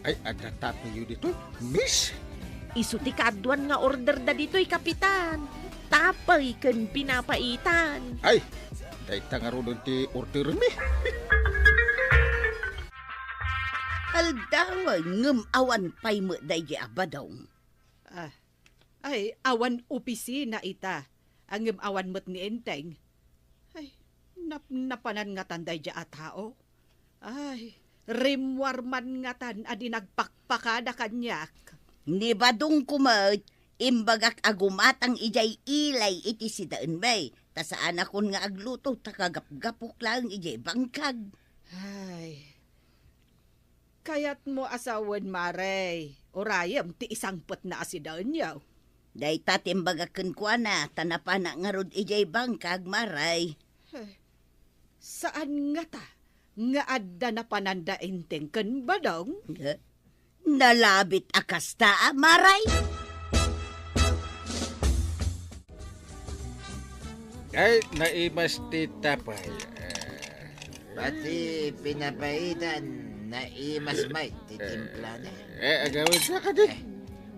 Ay, adda tapay yo ditoy, Miss? Isu ti kaaduan nga order da ditoy, Kapitan. Tapay ken pinapaitan. Ay! Dayta ngaruden ti ordermi. Aldawen ngem awan pay met daydiay a badong. Ah, ay, awan opisina ita, ngem awan met ni Enteng. Ay, nap-, napanan ngatan daydiay a tao. Ay, rimmuar man ngatan a di nagpakpakada kaniak. Ni badongko met, imbagak a gumatang idiay ilay iti sidaenmi, ta saanakon nga agluto, ta kagapgapok laeng idiay bangkag. Ay, kayatmo a sawen, Mare, urayem ti isangpetna a sidaenyo. Dayta ti imbagak kenkuana, ta napanak ngarud idiay bangkag, Mare. Eh, saan ngata nga adda napananda Enteng ken Badong? Eh, nalabit a kasta, a, Mare? Ay, naimas ti tapay. Eh, pati pinapaitan, naimas met ti timplana. Eh, agawidka kadi. Eh.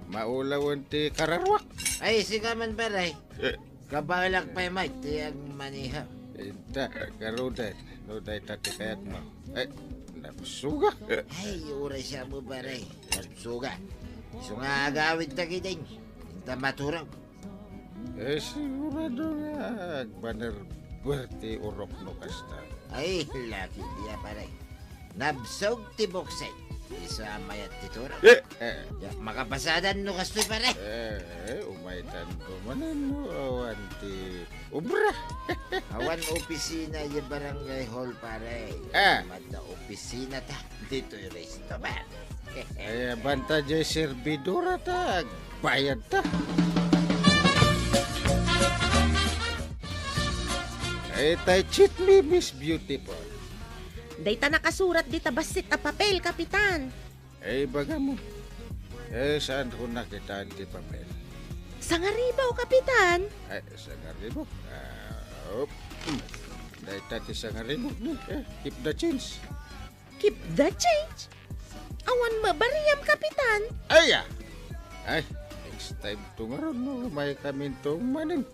Maulawen ti kararuak. Ay, sika man, pare. Eh. Kabalak pay met ti agmaneho. Inta, garuden, no dayta ti kayatmo. Eh, nabsogak. Ay, uray siak met, pare. Nabsogak. Isu nga agawidta ketdin. Inta maturog. Eh, sigurado nga agbanerber ti urok no kasta. Ay, laki dia, pare. Nabsog ti buksit. Isu a mayat ti turog. Eh, eh. Ya, makapasadan no kastoy, pare. Eh, eh, umaytanto manen no awan ti obra. Awan opisina idiay barangay hall, pare. Ah. Madda opisinata ditoy restoran. Ay, banta diay servidorata, agbayadta. Ay, tay cheat me, Miss Beautiful. Dayta nakasurat dita bassit a papel, Kapitan. Eh, ibagam. Eh, saanko nakitaan ti papel? Sangaribu, Kapitan. Eh, sangaribu? Ah, op. Hmm. Dayta ti sangaribu ni. Eh, keep the change. Keep the change? Awan met barem, Kapitan. Ay, ah. Ay, next time to ngarud no, umaykami to manen.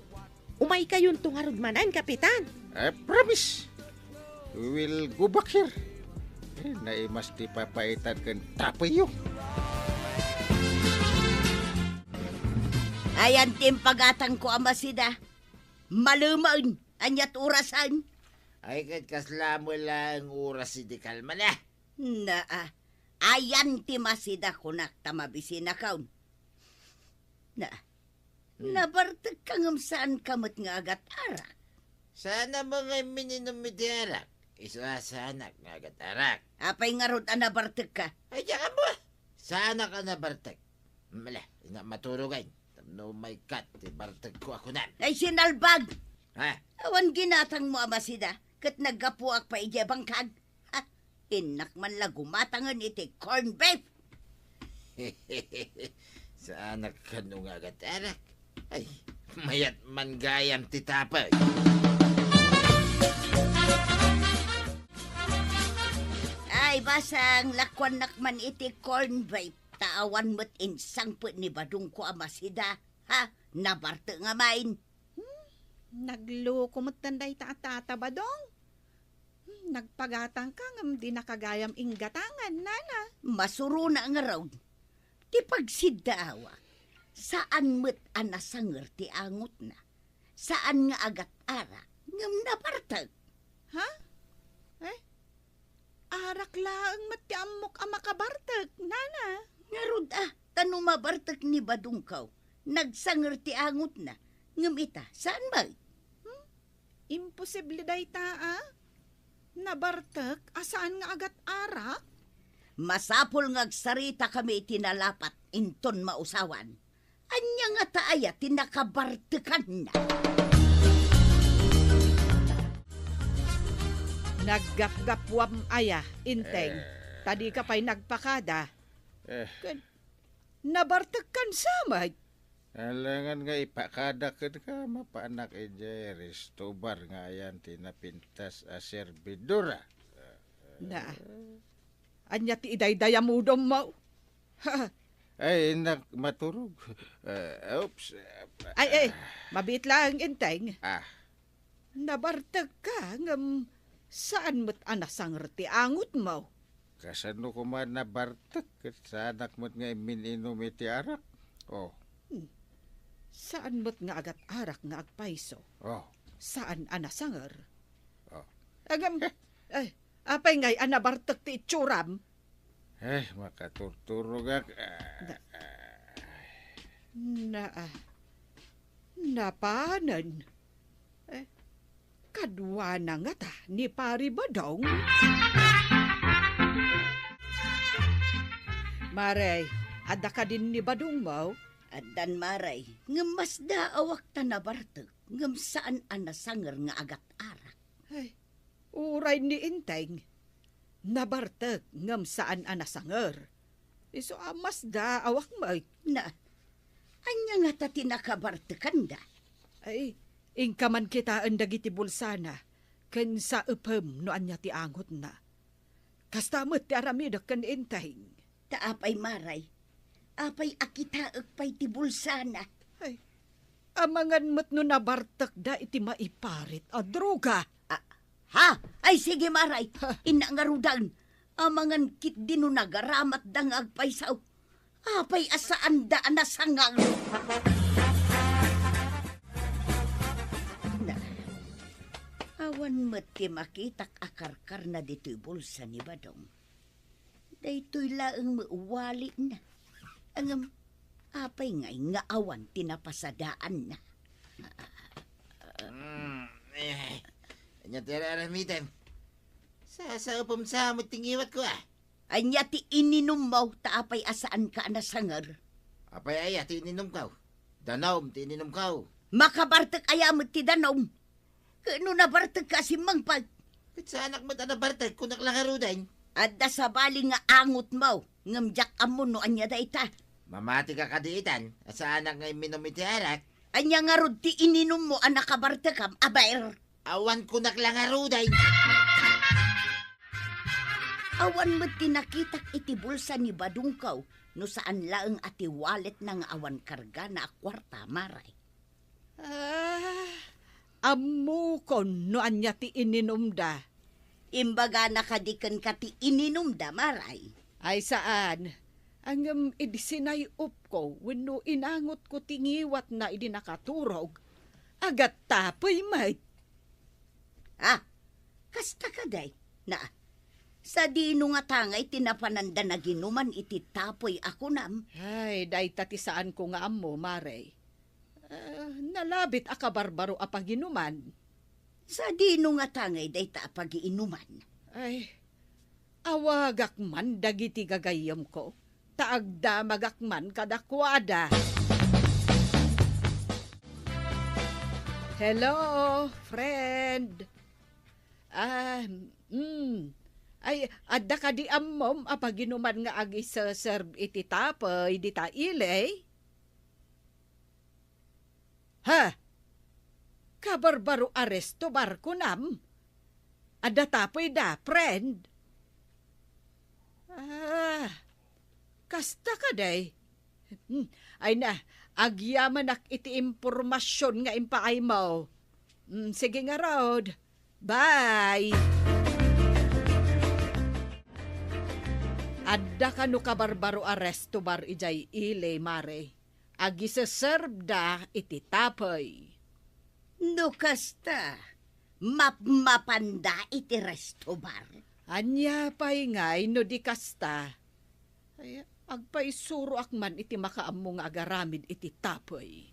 Umaykayonto ngarud manen, Kapitan. I promise. We will go back here. Eh, naimas ti papaitan ken tapayyo. Ayan ti impagatangko a masida. Malemen, aniat orasen? Ay, ket kasla met laeng oras idi kalmana. Naa, ayan ti masida kunak ta mabisinakon. Na, Hmm. Nabartekka ngem saanka met nga agat-arak. Saan a mga mininum iti arak? Isu a saanak nga agat-arak. Apay ngarud a nabartekka? Ay, diak ammo. Saanak a nabartek. Mala, ina maturogan. Tapno umaykat ti bartekko a kunam. Ay, sinalbag! Ha? Awan ginatangmo a masida, ket naggapuak pay idiay bangkag. Ha? Innak man la gumatangen iti corn beef. Saanak kano nga agat-arak. Ay, mayat man gayam ti tapay. Ay, basang, lakuannak man iti corn beef. Ta awan met insangpet ni badongko a masida. Ha? Nabarte nga main. Hmm, nagloko met dayta a tata, Badong. Nagpagatangka ngem dinaka gayam inggatangan, nana. Masurona ngarud. Ti pagsiddaawa, saan met a nasanger ti angotna. Saan nga agat-arak, ngem nabartek. Ha? Eh? Arak laeng met ti ammok a makabartek, nana. Ngarud a, ta no mabartek ni Badongkaw, nagsanger ti angotna, ngem ita, saan met? Hmm? Imposible dayta, a? Nabartek a saan nga agat-arak? Masapul nga agsaritakami iti nalapat inton mausawan. Ania ngata aya ti nakabartekanna? Naggapgapuam aya, Inteng, Eh. ta dika pay nagpakada. Eh. Ken, nabartekkan sa met. Alangan nga ipakada kenka, mapanak idiay restobar nga ayan ti napintas a serbidora. Na, ania ti idaydayamudom mo? Ay, innak maturog. Eh, oops. Ay, ay, mabiit lang, Inteng. Ah. Nabartekka, ngem saan met a nasanger ti angotmo? Kasano koma nabartek ket saanak met nga immin-inum iti arak? Oh. Hmm. Saan met nga agat-arak nga agpayso? Oh. Saan a nasanger? Oh. Agam, eh, apay ngay a nabartek ti itsuram? Eh, makaturturogak. Na, na, ah, napanen. Eh, kaduana ngata ni Pari Badong? Mare, adda kadin ni Badongmo? Addan, Mare, ngem masdaawak ta nabartek, ngem saan a nasanger nga agat-arak. Ay, uray ni Inteng, nabartek ngem saan a nasanger. Isu a masdaawak met. Na, ania ngata ti nakabartekanda? Ay, inka man kitaen dagiti bulsana, ken saepem no ania ti angotna. Kasta met ti aramidek ken Inteng. Ta apay, Mare? Apay a kitaek pay ti bulsana? Ay, amangan met no nabartekda iti maiparit a droga. Ah, ha? Ay, sige, Mare. Ha? Inna ngaruden. Amangan ketdi no nagaramatda nga agpayso. Apay a saanda a nasangang? Na, awan met ti makitak a karkarna ditoy bulsa ni Badong. Daytoy laeng met walina. Ngem, apay ngay nga awan ti napasadaanna? Mm, eh, ania ti ar-aramidem? Sasaepem sa met ti ngiwatko, a. Ania ti ininummo ta apay a saanka a nasanger? Apay aya ti ininumko? Danum ti ininumko. Makabartek aya met ti danum? Ket no nabartekka a simmangpet? Ket saanak met a nabartek, kunak la ngaruden. Adda sabali nga angotmo, ngem diak ammo no ania dayta. Mamatika kadi itan, a saanak nga imminum iti arak? Ania ngarud ti ininummo a nakabartekam, aber? Awan kunak la ngaruden. Awan met ti nakitak iti bulsa ni Badungkaw, no saan laeng a ti walletna nga awan kargana a kuarta, Mare. Ah, ammokon no ania ti ininumda. Imbagana kadi kenka ti ininumda, Mare? Ay, saan. Ngem idi sinay-opko wenno inangotko ti ngiwatna idi nakaturog, agattapoy met. Ah, kasta kadi? Na, sadino ngata ngay ti napananda naginuman iti tapoy a kunam? Ay, dayta ti saanko nga ammo, Mare. Ah, nalabit a kabarbaro a paginuman. Sadino ngata ngay dayta a pagiinuman? Ay, awagak man dagiti gagayyemko, ta agdamagak man kadakuada. Hello, friend. Ah, mm. Ay, adda kadi ammom a paginuman nga agiseserb iti tapoy dita ili? Ha? Kabarbaro a resto bar kunam? Adda tapoyda, friend? Ah, kasta kadi? Hmm, ay na, agyamanak iti impormasion nga impaaymo. Hmm, sige ngarud. Bye! Adda kano kabarbaro a resto bar idiay ili, Mare. Agiseserveda iti tapey. No kasta, mapmapanda iti resto bar? Ania pay ngay no di kasta? Ay, agpaisuroak man iti makaammo nga agaramid iti tapey.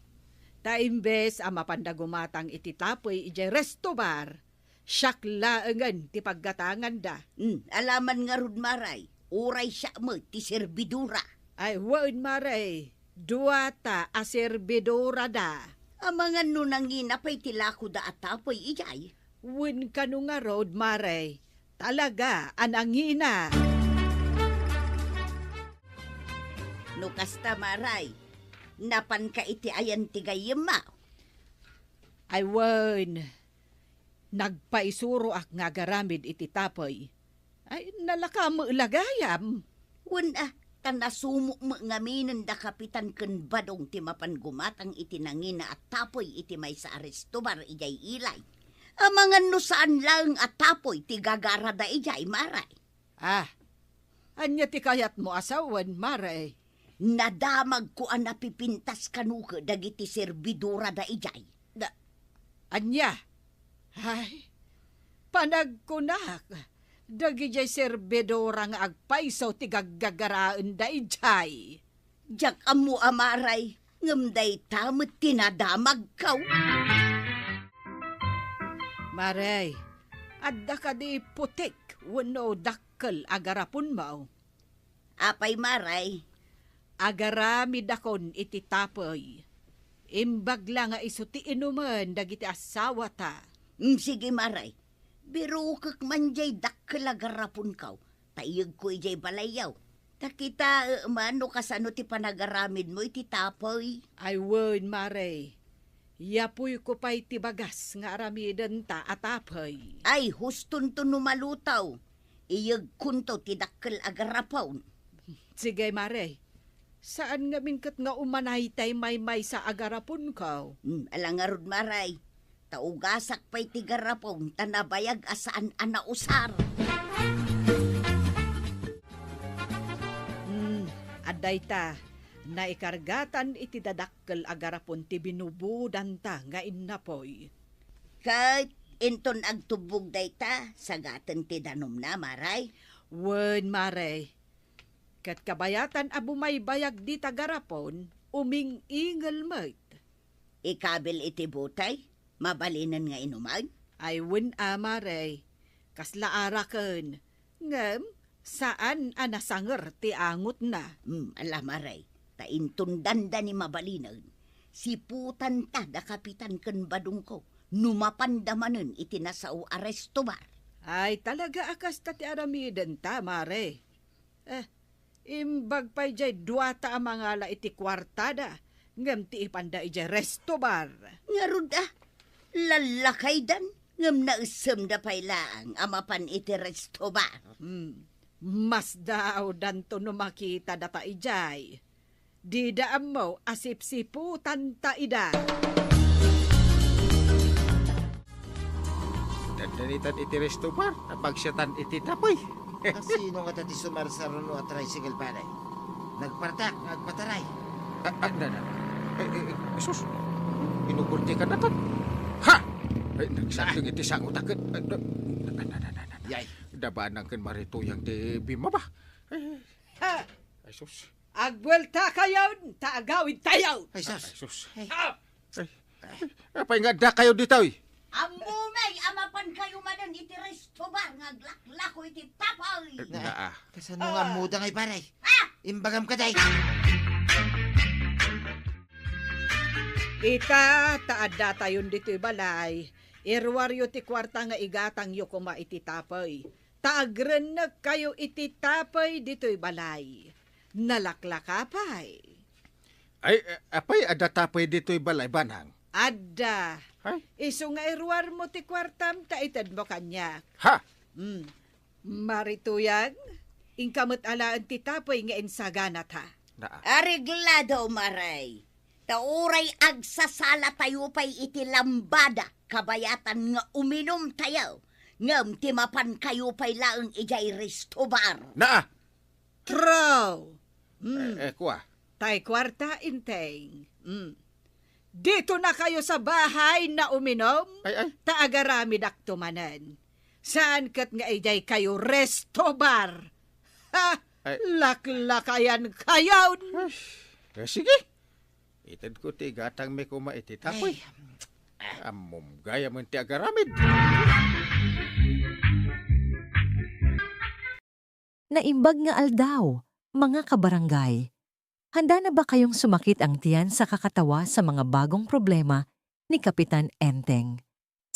Ta imbes a mapanda gumatang iti tapey idiay resto bar, siak laengen ti paggatanganda. Hmm, alaman ngarud, Maray, uray siak met ti serbidora. Ay, wen, Maray, duata a serbidorada. Amangan no nangina pay ti lakoda a tapey idiay. Wen kano ngarud, Maray, talaga a nangina. No kasta, Maray, napanka iti ayan ti gayyemmo? Ay wen, nagpaisuroak nga agaramid iti tapey. Ay, nalaka met la gayam. Wen a, ta nasumok met ngaminen da Kapitan ken Badong ti mapan gumatang iti nangina a tapey iti maysa a resto bar idiay ili. Amangan no saan laeng a tapey ti gagarada idiay, Maray. Ah, ania ti kayatmo a sawen, Mare? Nadamagko a napipintas kano ket dagiti serbidorada idiay. Da-, ania? Ay, panagkunak, dagidiay serbidora nga agpayso ti gaggagaraenda idiay. Diak ammo a, Maray, ngem dayta met ti nadamagko. Maray, adda kadi putik wenno dakkel a garaponmo? Apay, Maray? Agaramidakon iti tapey. Imbag la nga isu ti inumen dagiti assawata. Mm, sige, Maray. Birokek man diay dakkel a garaponko, ta iyegko idiay balayyo. Ta kitaem no kasano ti panagaramidmo iti tapey. Ay wen, Mare. Yapoyko pay ti bagas nga aramidenta a tapey. Ay, hustonto no malutaw. Iyegkonto ti dakkel a garapon. Sige, Mare. Saan ngamin ket nga umanay tay maymaysa a garaponko? Hmm, ala ngarud, Maray. Ta ugasak pay ti garapon ta nabayag a saan a nausar. Hmm, adda ita, naikargatan iti dadak- kel a garapon ti binubudanta nga innapoy. Ket inton agtubbog dayta, sagaten ti danumna, Maray? Wen, Maray. Ket kabayatan a bumaybayag dita garapon, uming-ingel met. Ikabil iti butey? Mabalinen nga inumen? Ay, wen a, Maray. Kasla araken. Ngem, saan a nasanger ti angotna. Hmm, ala, Maray. Ta inton dandani mabalinen, siputanta da Kapitan ken Badongko no mapanda manen iti nasao a resto bar. Ay, talaga a kasta ti aramidenta, Maray. Eh, imbag pay diay duata a mangala iti kuartada, ngem ti ipanda idiay resto bar. Ngarud a, lallakaydan, ngem naesemda pay laeng a mapan iti resto bar. Hmm. Masdaawdanto no makita data idiay. Dida ammo a sipsiputanta ida. Dandanitan iti resto bar, napagsatan iti tapoy. Kasino ngata ti sumarsaruno a tricycle, pare? Nagpartak nga agpataray. Ah, ah, na, na. Eh, eh, eh, sus. Inukurti ka na ton. Ha! Ay, nagsagdeng iti sango taket. Ay, na, na, na, na, na, na. Yay. Dabanang ken marituyang ti bimaba. Ay, Ha! Ay, sus. Agbuelta kayon, ta agawid tayo! Ay, sus. Ay, sus. Ay. Ah! Ay, apay nga adda kayo ditoy? Ammomay a mapan kayo manen iti resto bar nga aglaklako iti tapoy. Eh, Na, naa. Kasano nga ammoda ngay, pare? Ah! Imbagam ka, day. Ita, ta adda tayon ditoy balay. Iruaryo ti kuarta nga igatangyo koma iti tapoy. Ta agrennek kayo iti tapoy ditoy balay. Nalaklaka pay. Ay, eh, apay adda tapoy ditoy balay, Banang? Adda. Ay? Isu nga iruarmo ti kuartam ta itedmo kaniak. Ha? Hmm. Marituyang, inka met alaen ti tapoy nga insaganata. Naa. Areglado, Maray. Ta uray agsasala tayo pay iti lambada, kabayatan nga uminum tayo, ngem ti mapan kayo pay laeng idiay resto bar. Naa! True. Mm. Eh, eh, kua. Tay kuarta, Enteng. Mm. Dito na kayo sa bahay na uminom? Ay, ay. Ta agaramidakto manen. Saan ket nga idiay kayo resto bar? Ha? Ay. Laklakayan kayon! Ay, eh, sige. Itedko ti igatangmi koma iti takoy. Ay. Ammom gayam ti agaramid. Naimbag nga aldaw, mga kabarangay. Handa na ba kayong sumakit ang tiyan sa kakatawa sa mga bagong problema ni Kapitan Enteng?